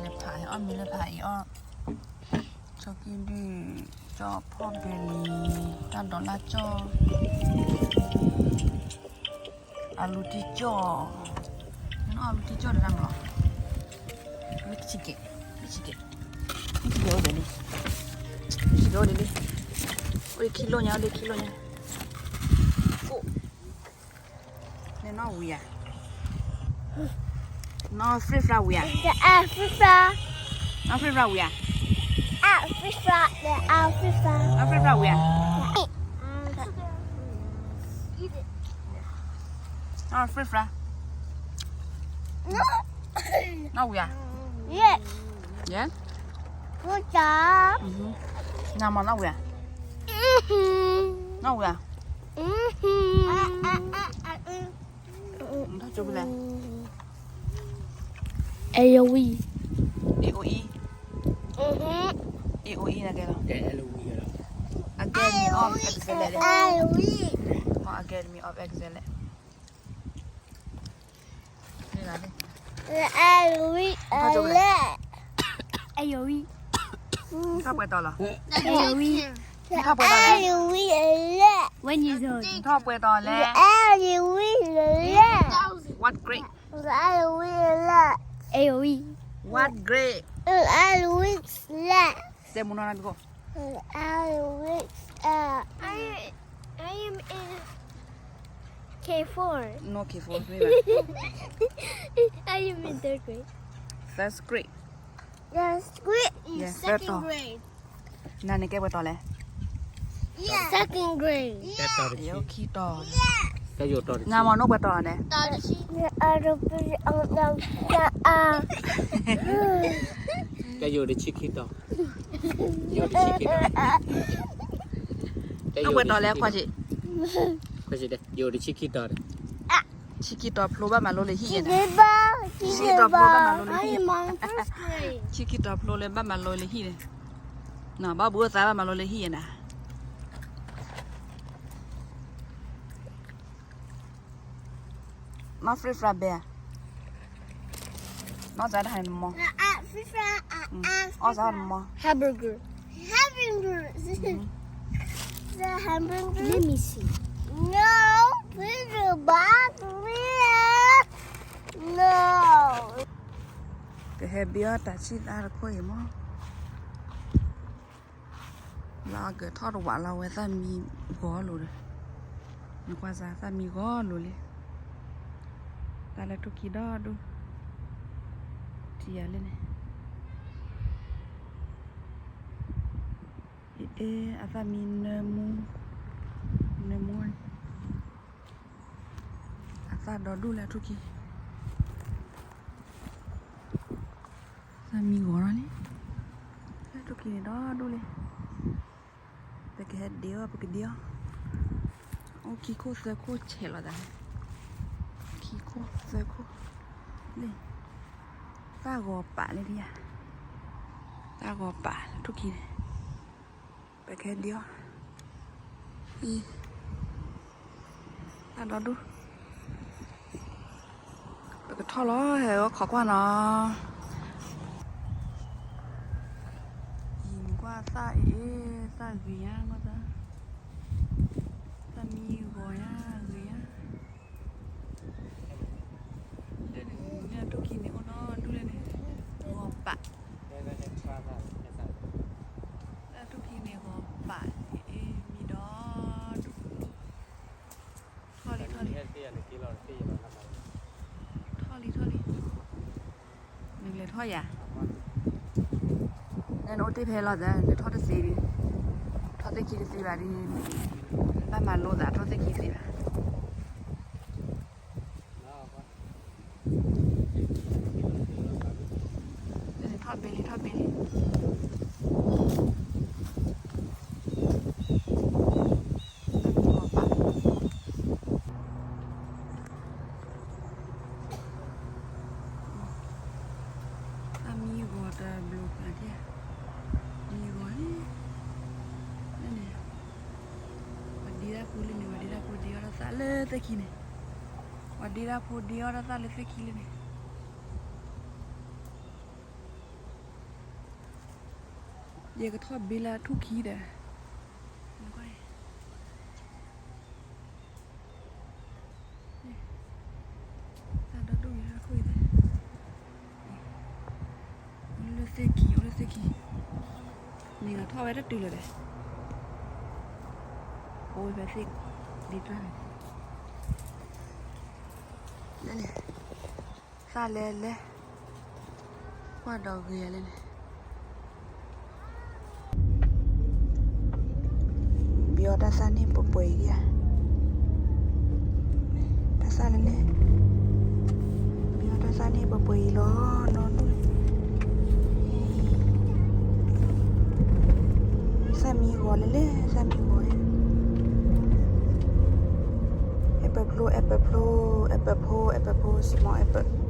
လဲၤဖးအီၣ်မ့ၤလၢဖးအံၤအီၣ်, ကၠီကံၢ်ဒုၣ်, ကၠီဖီၣ်ဘဲလံ, တၢ်ဒိးလၢကၠီ, အလူၤတံၢ်ကၠီ, နအီၣ်အလူၤတံၢ်ကၠီတဒၣ်မးလီၤ, မ့ၢ်ဆံးကဲ, မ့ၢ်ဆံးကဲ, မ့ၢ်ဆံးကဲအိၣ်ဒ်လံ, မ့ၢ်ဆံးကဲအိၣ်ဒ်လံ, အိၣ်ဒ်ခံလိာ်ညါ, အိၣ်ဒ်ခံလိာ်ညါ, အိၣ် နနီၢ်ဝံၤဧါ, နီၢ် free fry ဝံၤဧါ, နီၢ် free fry ဝံၤဧါ, နီၢ် free fry ဝံၤဧါ, နီၢ် free fry, နီၢ်ဝံၤဧါ, yes, yes, good job, နမၤနီၢ်ဝံၤဧါ, နီၢ်ဝံၤဧါ ထီၣ်ကၠိဖဲလဲၣ်, အဲၣ်ယိၤဝံၤ, အ့ၣ်အိၣ်အံၤ, အ့ၣ်အိၣ်အံၤနကဲလီၤ, Academy of Excellence, Academy of Excellence, အဲၣ်ယိၤဝံၤ, အဲၣ်ယိၤဝံၤ, ထီၣ်ပှဲၤတီၤလီၤ, အဲၣ်ယိၤဝံၤ, ထီၣ်ပှဲၤတီၤလဲၣ်, ဝဲနံၤ, ထီၣ်ပှဲၤတီၤလဲၣ်, အဲၣ်ယိၤဝံၤ, what grade, အဲၣ်ယိၤဝံၤ, what grade, တဲမူနီၢ်နၤတကိး, I am in K four, no K four, I am in third grade, third grade, third grade, yes, third grade, နန့ၣ်ကဲပှဲၤတီၤလဲၣ်, second grade, ခံတီၤ, နမၤနီၢ်ပှဲၤတီၤလဲၣ်, ကဲယိၤတဆံခံတီၤ, ယိၤတဆံခံတီၤ, နီၢ်ပှဲၤတီၤလဲၣ်, ယိၤတဆံခံတီၤ, ဆံခံတီၤဖျိဘၣ်မၤလိလၢဟံၣ်ယဲန့ၣ်, ဆံခံတီၤဖျိဘၣ်မၤလိလၢဟံၣ်, ဆံခံတီၤဖျိလၢဘၣ်မၤလိလၢဟံၣ်န့ၣ်, ဘၣ်ဘူးအသးဘၣ်မၤလိလၢဟံၣ်ယဲန့ၣ်, နီၢ် free fry ဘဲ, နီၢ်စးတဟါန့ၣ်မီၤ, အီၣ်စးတမီၤ, hamburger, hamburger, the hamburger, let me see, no, free fry, no, ကဟဲဘ့အီၣ်တၢ်ဆံၣ်သၣ်တခိၣ်အံၤမီၤ, လၢအကထီၣ်တဝးလီၤဝဲသၣ်မံဂီၤလိၤဒီး, နကွၢ်စၢ်သၣ်မံဂီၤလိၤလံ, တၢ်လၢထူၣ်ခံဒီဒူၣ်, ထံၣ်ယၤလၢန့ၣ်, အ့ အသၣ်မံနၢမူ, နၢမူန့ၣ်, အသၣ်ဒီဒူၣ်လၢထူၣ်ခံ သၣ်မံဂီၤထီၣ်လံ, လၢထူၣ်ခံန့ၣ်ဒီဒူၣ်လံ, ပကဟဲဒ့အီၣ် ပကဒ့အီၣ်, အိၣ်ခံခိၣ်သၢခိၣ်ဆဲးလီၤသး, ခံခိၣ်သၢခိၣ်, လံ, သၣ်ဂီၤပာ်လံဒ်ယါ, သၣ်ဂီၤပာ်လၢထူၣ်ခံန့ၣ်, ပကဟဲဒ့အီၣ်, အံၤ တၢ်ဒီဒူၣ်, ပကထီၣ်လီၤ ဟဲအီၣ်ခိးကွၢ်နီၤ, အံၤနကွၢ်သၣ်အ့ၣ် သၣ်ဂ့ၤညါ ကွၢ်သၣ်, သၣ်မံဂီၤညါဂ့ၤညါ, လၢန့ၣ် လၢထူၣ်ခံန့ၣ်အိၣ်နီဒူၣ်လၢန့ၣ်, ဂီၤပာ်, လၢထူၣ်ခံန့ၣ်ဂီၤပာ်, အ့ၣ် မံဒီဒူၣ်, ထီၣ်လံ ထီၣ်လံ, ထီၣ်လံ ထီၣ်လံ, နကလဲၤထီၣ်ယၤ, နအိၣ်တ့ၢ်ဖဲလီၤသး နထီၣ်တသ့ဒံး, ထီၣ်သ့ၣ်ခံတသ့ဘၣ်ဒ်, ဘၣ်မၤလိသးထီၣ်သ့ၣ်ခံတသ့ဘၣ်. ထီၣ်ဘ့လံ ထီၣ်ဘ့လံ, အမံဂီၤတဘျီပာ်ဒံး, မံဂီၤန့ၣ်, လၢန့ၣ်, ပှၤဒ့တၢ်ဖိလၢန့ၣ်, ပှၤဒ့တၢ်ဖိဒ့အီၣ်တၢ်သၣ်လၢသ့ၣ်ခံန့ၣ်, ပှၤဒ့တၢ်ဖိဒ့အီၣ်တၢ်သၣ်လၢသ့ၣ်ခံလၢန့ၣ်. ယကထီၣ်ဘ့လၢထူၣ်ခံဒီး, သၣ်ဒီဒိၣ်ဂ့ၤတခိၣ်အံၤ, အိၣ်လၢသ့ၣ်ခံ, အိၣ်လၢသ့ၣ်ခံ, န့ၣ်ကထီၣ်ဝဲတတုၤလၢၤဒီး, အိၣ်ဝဲဖဲသ့ၣ်ဒ့တၢ်န့ၣ်, လၢန့ၣ်, သၣ်လဲၤလဲၤ, ကွၢ်ဒီးဂ့ၤယၤလၢန့ၣ် ဘံအီတၢ်သၣ်န့ၣ်ပှဲၤပှဲၤအံၤဧါ, တၢ်သၣ်လဲၤလဲၤ, ဘံအီတၢ်သၣ်န့ၣ်ပှဲၤပှဲၤအံၤလီၤ, နီၢ်ဒိၣ်, သၣ်မံဂီၤလဲၤလဲၤ, သၣ်မံဂီၤ, အဲပၢၣ်ဖျိ, အဲပၢၣ်ဖျိ, အဲပၢၣ်ဖိ, အဲပၢၣ်ဖိ, small apple.